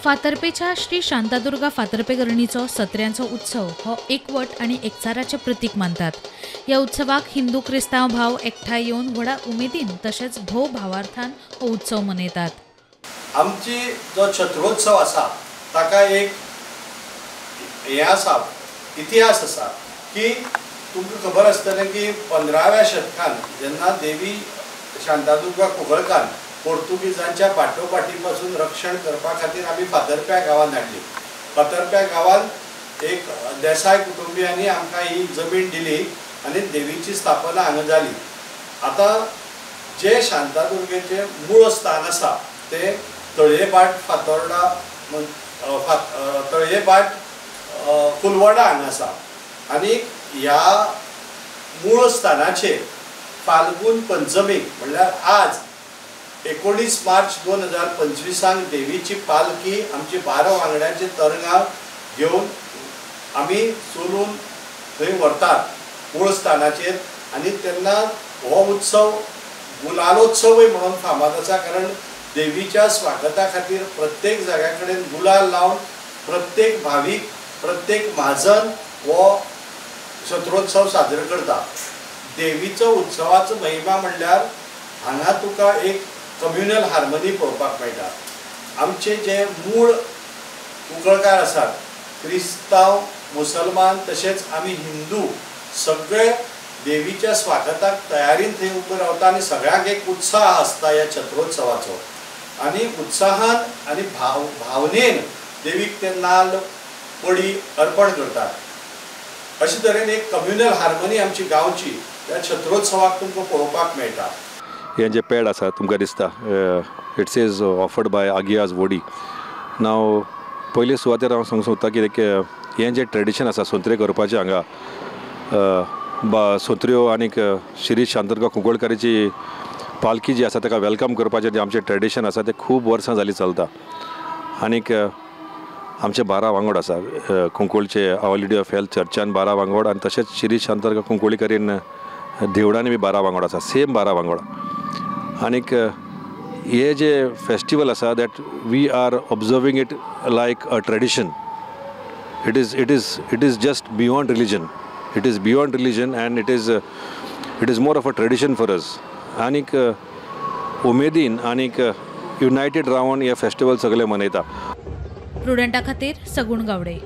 फातर्पेच्या श्री शांतादुर्गा फातर्पेकरणीचो सत्र्यांचो उत्सव हो एकवट आनी एकचाराचें प्रतीक मानतात. ह्या उत्सवाक हिंदू क्रिस्तांव भाव एकठांय येवन व्हडा उमेदीन तशेंच भोव भावार्थान हो उत्सव मनयतात. आमची जो छत्रोत्सव आसा ताका एक हें आसा, इतिहास आसा की तुमकां खबर आसतलें की 15व्या शतकान जेन्ना देवी शांतादुर्गा कुंकळकार पोर्तुगीजांच्या पाटोपाटी पासून रक्षण करपा खातीर आमी फातर्प्या गांवांत हाडली. फातर्प्या गांवांत एक देसाय कुटुंबियांनी आमकां ही जमीन दिली आनी देवीची स्थापना हांगा जाली. आतां जे शांतादुर्गेचें मूळ स्थान आसा तें तळयेभाट फातोर्डा, तळयेभाट फुलवडा हांगा आसा आनी ह्या मूळ स्थानाचेर फाल्गून पंचमीक म्हणल्यार आज 19 मार्च 2025 देवीची पालखी आमची 12 वांगड्यांचे तरंगां घेवन आमी चलून थंय व्हरतात मूळ स्थानाचेर. आनी तेन्ना हो उत्सव गुलालोत्सवय म्हणून फामाद आसा, कारण देवीच्या स्वागता खातीर प्रत्येक जाग्या कडेन गुलाल लावन प्रत्येक भावीक, प्रत्येक म्हाजन हो शत्रोत्सव साजरो करता. देवीचो उत्सवाचो महिमा म्हणल्यार हांगा तुका एक कम्युनल हार्मनी पळोवपाक मेळटा. आमचे जे मूळ कुंकळकार आसात, क्रिस्तांव, मुसलमान तशेंच आमी हिंदू सगळे देवीच्या स्वागताक तयारीन थंय उबे रावता आनी सगळ्यांक एक उत्साह आसता ह्या छत्रोत्सवाचो. आनी उत्साहान आनी भावनेन देवीक ते नाल्ल पडी अर्पण करतात. अशे तरेन एक कम्युनल हार्मनी आमची गांवची ह्या छत्रोत्सवाक तुमकां पळोवपाक मेळटा. हें जें पॅड आसा तुमकां दिसता, it's is offered by Agias Vodi. नाव पयले सुवातेर हांव सांगूंक सोदता कितें हें जें ट्रेडिशन आसा सोंत्रे करपाचें हांगा सोंत्र्यो आनीक श्री शांतादुर्गा कुंकळकारीची पालखी जी आसा ताका welcome करपाचें जें आमचें ट्रेडिशन आसा तें खूब वर्सां जालीं चलता. आनीक आमचे 12 वांगड आसा कुंकळचे, our lady of health चर्चान 12 वांगड आनी तशेंच श्री शांतादुर्गा कुंकळीकरीन देवळांनी बी 12 वांगड आसा, सेम 12 वांगड. आनीक हे जे फेस्टिवल आसा that we are observing it like a tradition. It is it is it is just beyond religion. It is beyond religion and it is more of a tradition for us. आनीक उमेदीन आनीक United रावन हे festival सगळे मनयता. प्रुडंटा खातीर सगुण गावडे.